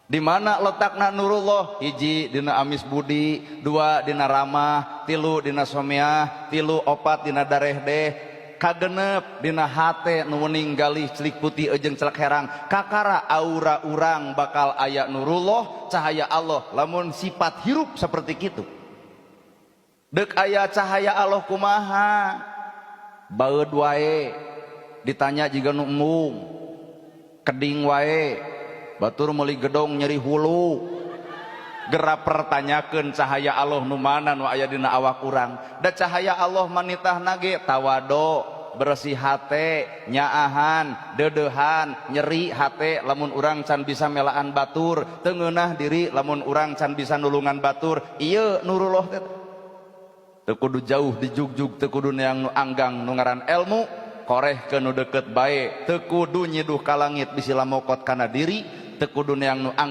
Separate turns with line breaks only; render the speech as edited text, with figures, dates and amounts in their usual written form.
Di mana letakna nurullah? Hiji, dina amis budi. Dua, dina ramah. Tilu, dina someah. Tilu, opat, dina darehdeh. Kagenep, dina hate nu wening galih, celik putih jeung celek herang. Kakara aura urang bakal aya nurullah, cahaya Allah, lamun sifat hirup seperti kitu. Dek aya cahaya Allah kumaha? Baeud wae, ditanya jiga nu embung, keding wae, batur meuli gedong nyeri hulu. Gera pertanyakeun cahaya Allah nu mana nu aya dina awak urang. Da cahaya Allah manitahna ge tawado, bersih hate, nyaahan, deudeuhan, nyeri hate lamun urang can bisa melaan batur, teu ngeunah diri lamun urang can bisa nulungan batur. Ieu nurullah teh. Teu kudu jauh dijugjug, teu kudu neang nu anggang nu ngaran elmu, koreh ke nu deket bae. Teu kudu nyiduh ka langit bisi lamokot kana diri, teu kudu neang nu anggang.